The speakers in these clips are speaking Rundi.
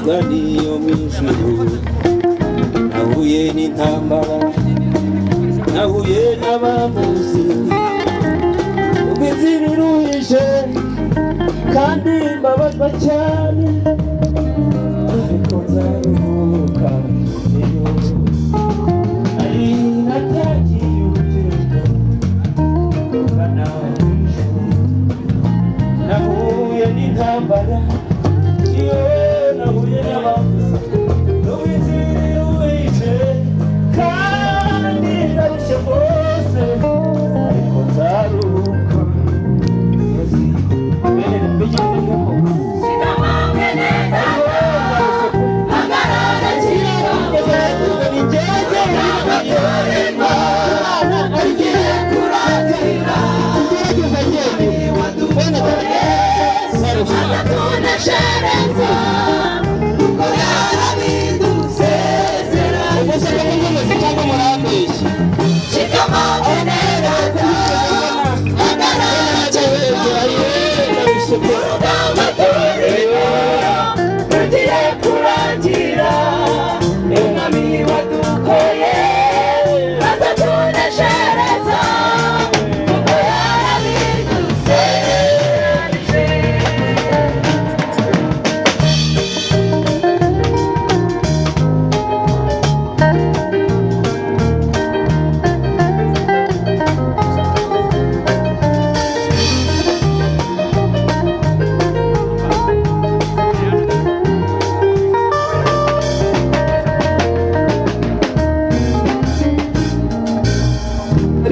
Tugana iyo mu ijuru. Nahuye n'intambara, nahuye n'abambuzi, ubwo inzira iruhije kandi mbabazwa cyane, ariko nzaruhuka ngezeyo. Nari natangiye urugendo rugana mu ijuru. Nahuye n'intambara, iyo nahuye n'abambuzi, n'ubu inzira iruhije kandi ndarushye rwose, ariko nzaruhuka ngezeyo. Bene mbigende nk'uko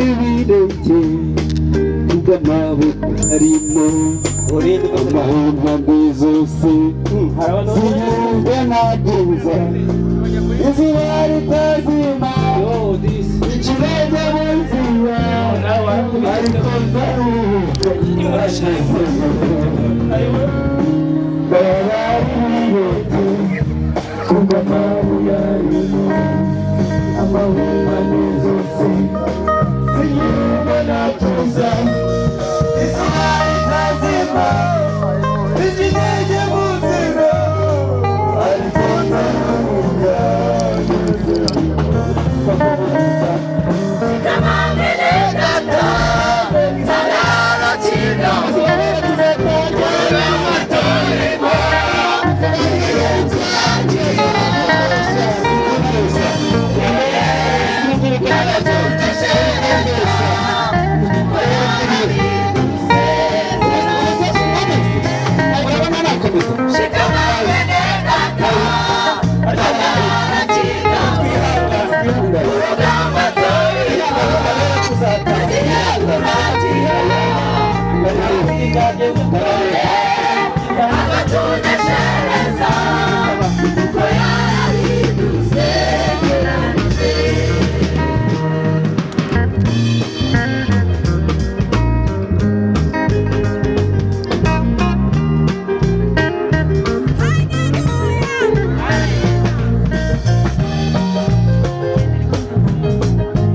Ibirenge kubw'amaboko arimo amahembe zose ziyumve ntaguza izuba ritazima, ikirenge mu nzira, ariko nzaruhuka. Barabirenge kubw'amabuye arimo amahembe zose ziyumve natuza izuba ritazima, ikirenge mu nzira, ariko nzaruhuka.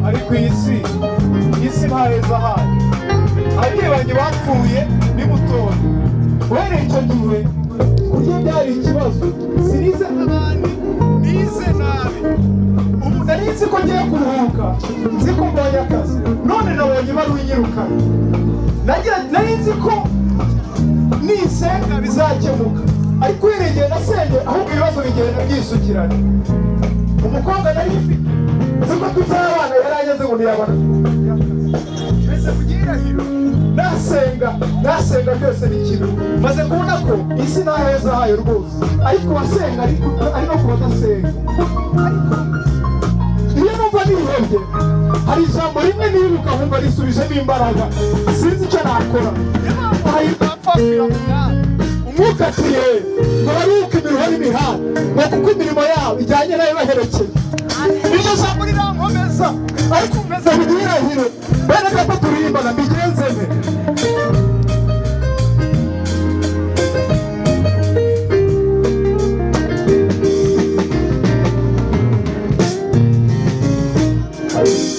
Ariko iyi si, iyi si nta heza hayo. Ababyeyi banjye bapfuye ni mutoya. Uhereye icyo gihe kurya byari ikibazo. Sinize nk'abandi, nize nabi. Ubu nari nzi ko ngiye kuruhuka, nzi ko mbonye akazi, none nabonye ibaruwa inyirukana. Nari nzi ko nisenga bizakemuka, ariko uhereye igihe nasenge ahubwo ibibazo bigenda byisukiranya. Umukobwa nari mfite nzi ko tuzabana yarageze ngo ntiyabona mbese mu gihirahiro. Nasenga, nasenga, byose ni kimwe. Maze kubona ko isi nta heza hayo rwose, ariko basenga, ariko ari no ku badasenga. Ariko iyo numva nihebye, hari ijambo rimwe nibuka nkumva risubijemo imbaraga. Sinzi icyo nakora. Niyo mpamvu hahirwa abapfapfira mu Mwami. Umwuka ati ye ngo baruhuke imiruho n'imihanda, ngo kuko imirimo yabo ijyanye nayo ibaherekeye. Iryo jambo rirankomeza, ariko umeze mu gihirahiro. Bene data turirimbana, mbigenze nte?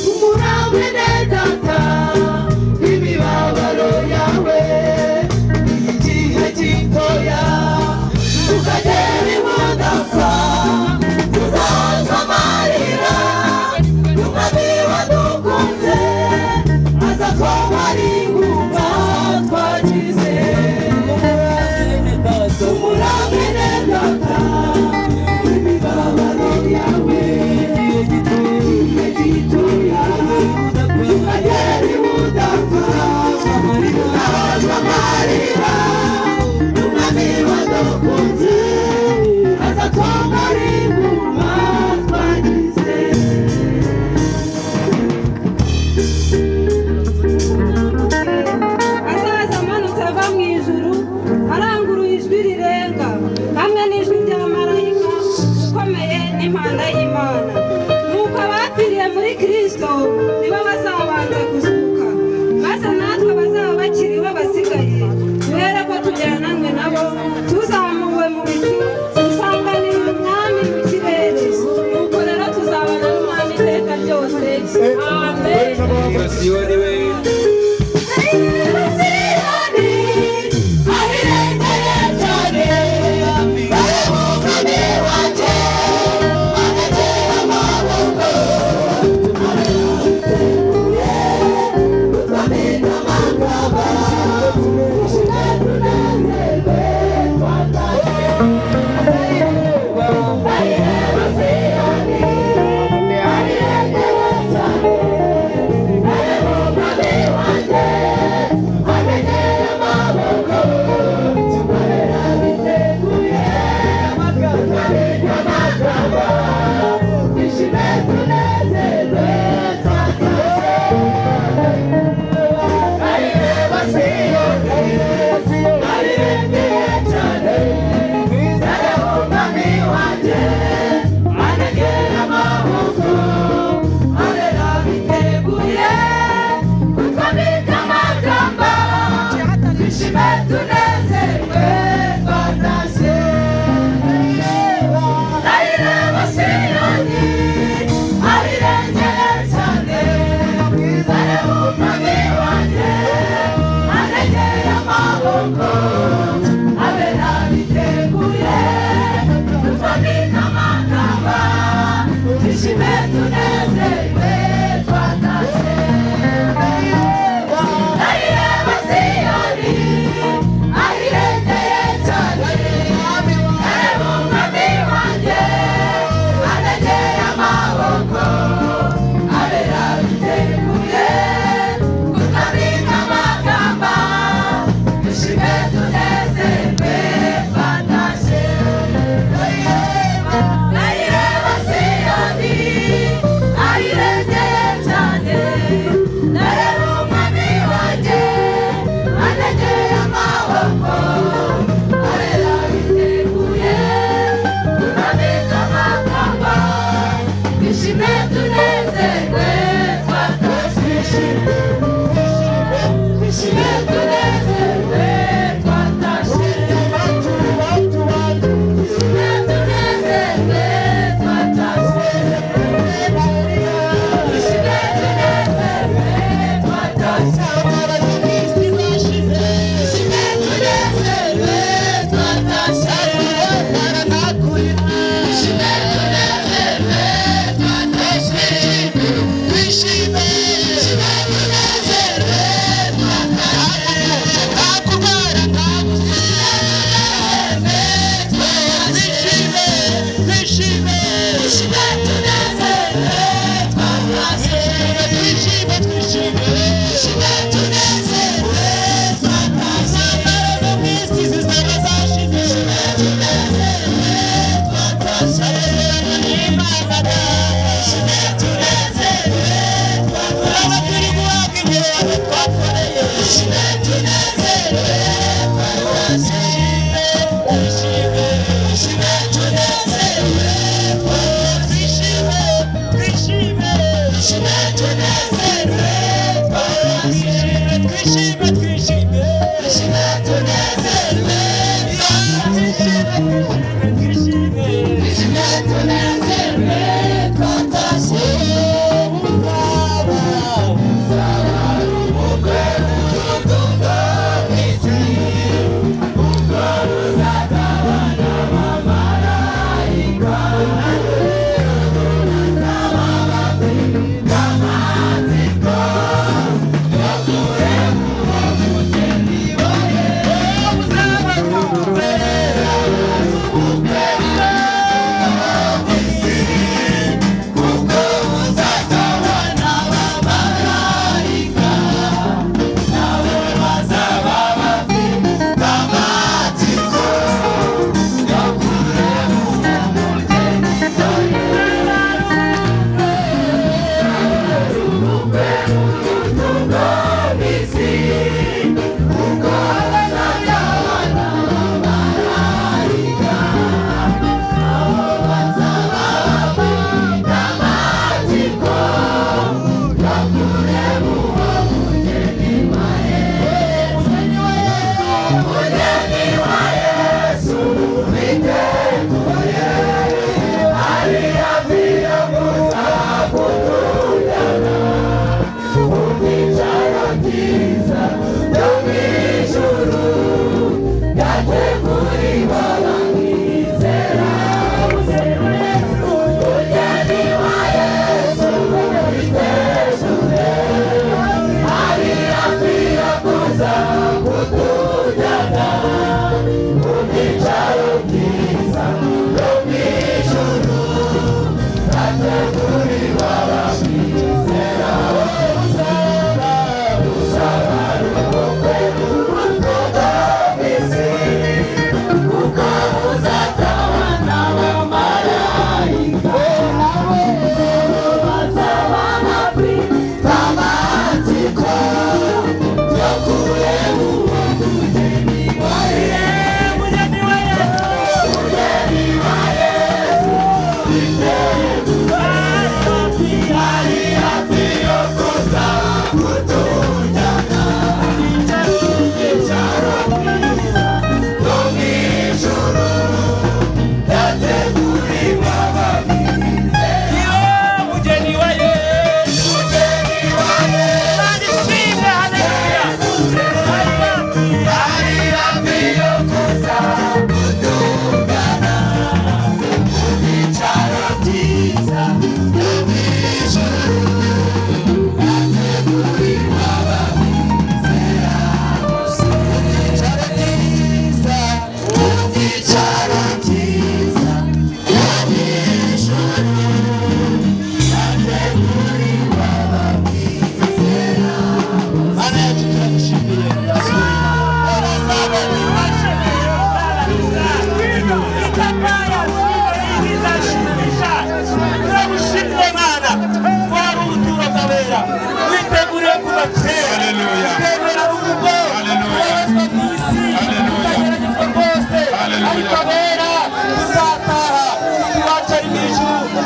Umurabene data, imibabaro yawe igihe gitoya, tukagera imudawe. Ibicu.